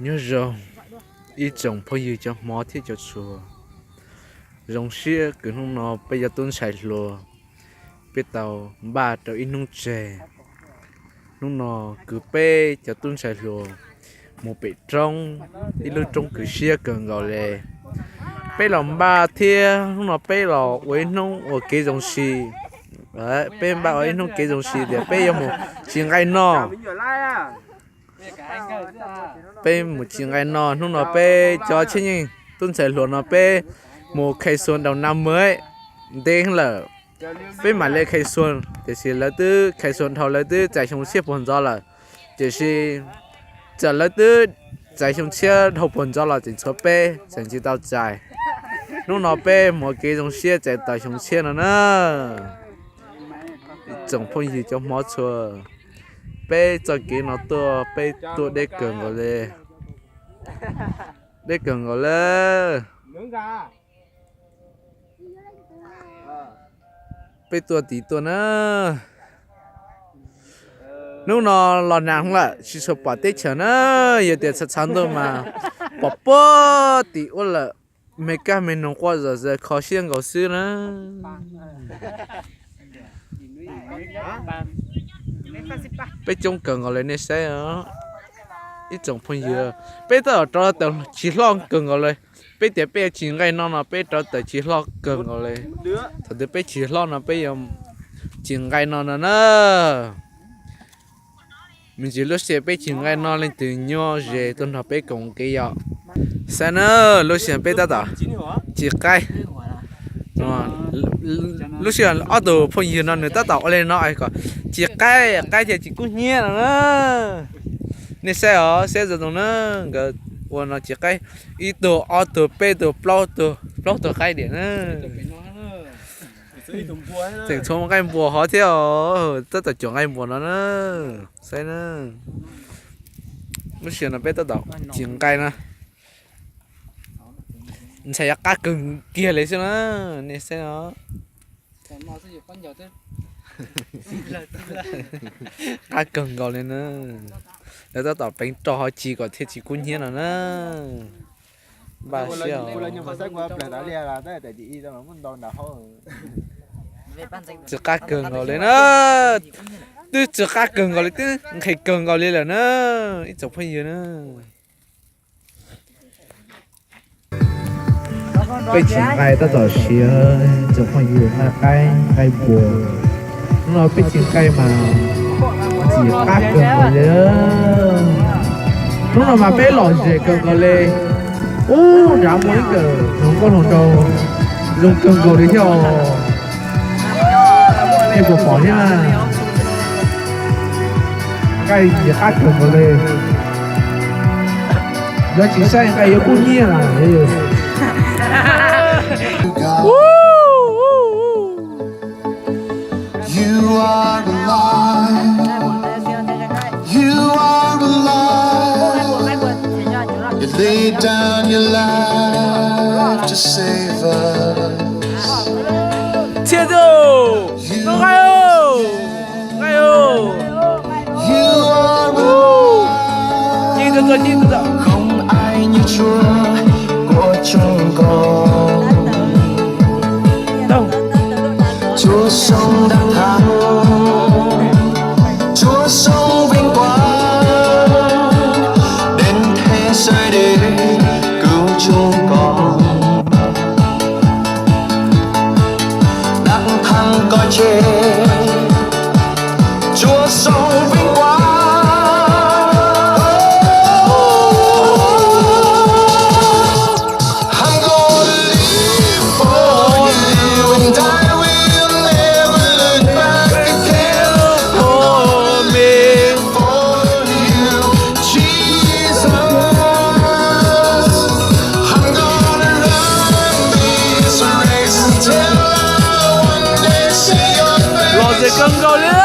Nyob zoo ib tsoom phooj ywg cov hmov thiab cov tshua. Zoo siab kws hnub no peb cov tub ntxhais hluas peb tau npaj rau ib hnub tseg. Hnub no kws peb cov tub ntxhais hluas mus pem roob, ib lub roob kws siab kawg nkaus le. Peb los npaj thiab hnub no peb los ua ib hnub ua kev zoo si. Peb npaj ua ib hnub kev zoo si tias peb yuav mus tsis nqaij noj. Peb mus tsis nqaij noj, hnub no peb cov tsheb yeej tub ntxhais hluas no peb mus khai xuas daus na mawm ntev lawm. Peb mam li khai xuas, tiam sis lawv twb khai xuas dhau lawv twb txais xyoo tshiab puag ntxov lawm. Tiam sis txawm lawv twb txais xyoo tshiab dhau puag ntxov los tseem tshuav peb tseem tsis tau txais. Hnub no peb mus kev zoo siab txais tau xyoo tshiab no na. Tsoom phooj ywg cov hmov tshua, peb txoj kev no tuaj peb tuaj deb kawg nkaus li. Deb kawg nkaus li. Peb tuaj tim tuaj na. Hnub no los nag lawm tsis tshua pom teb chaws na, yog tias txhav txhav ntuj mas pom puag tim ub lawm, me kab me noog quaj zom zaws kho siab nkaus xwb na. Peb coob kawg nkaus li nej saib os. Ib tsoom phooj ywg, peb tab tom rauv taws tsis hlob kawg nkaus li. Peb tias peb yuav tsis nqaij no no peb rauv taws tsis hlob kawg nkaus li. Thaum twg peb tsis hlob no peb yuav tsis nqaij no no na. Me ntsis lub sij hawm peb tsis nqaij no leej twg nyob ze tuaj nrog peb koom kev yom. Saib na, lub sij hawm peb tab tom tsis qaib. Lub sij hawm ob tug phooj ywg no nws tab tom ua li no kom tsis qaib, qaib thiaj tsis kub hnyiab no na. Nej saib os, saib zoo zoo na, nkawd ua no tsis qaib, ib tug ob tug peb tug plaub tug, plaub tug qaib diam na. Tseem tshuav nqaij npua hov thiab os, tab tom cuam nqaij npua no na. Saib na, lub sij hawm no peb tab tom tsis nqaij na. Ntshai yuav qab kawg kiag li xwb na, nej saib os. Qab kawg nkaus li na. Lawv tab tom peev rau hauv tsis kom thiaj tsis kub hnyiab no na. Npaj siab. Tsis qab kawg nkaus li na. Twb tsis qab kawg nkaus li, twb nqhis kawg nkaus li lawm na, ib tsoom phooj ywg na. Peb tsis nqaij tab tom siav, tsoom phooj ywg nqaij qaib nqaij npua. Hnub no peb tsis nqaij mas tsis qab kawg nkaus li. Hnub no mas peb lom zem kawg nkaus li. Ub, nrad muaj ib kawm hluas nkauj hluas nraug zoo kawg nkaus li thiab os. Nej puas pom thiab? Nqaij tsis qab kawg nkaus li. Yog tsis saib nqaij yuav kub hnyiab lawm. Txhiaj tus, no nqaij, nqaij, nqaij. Lom zem kawg nkaus li.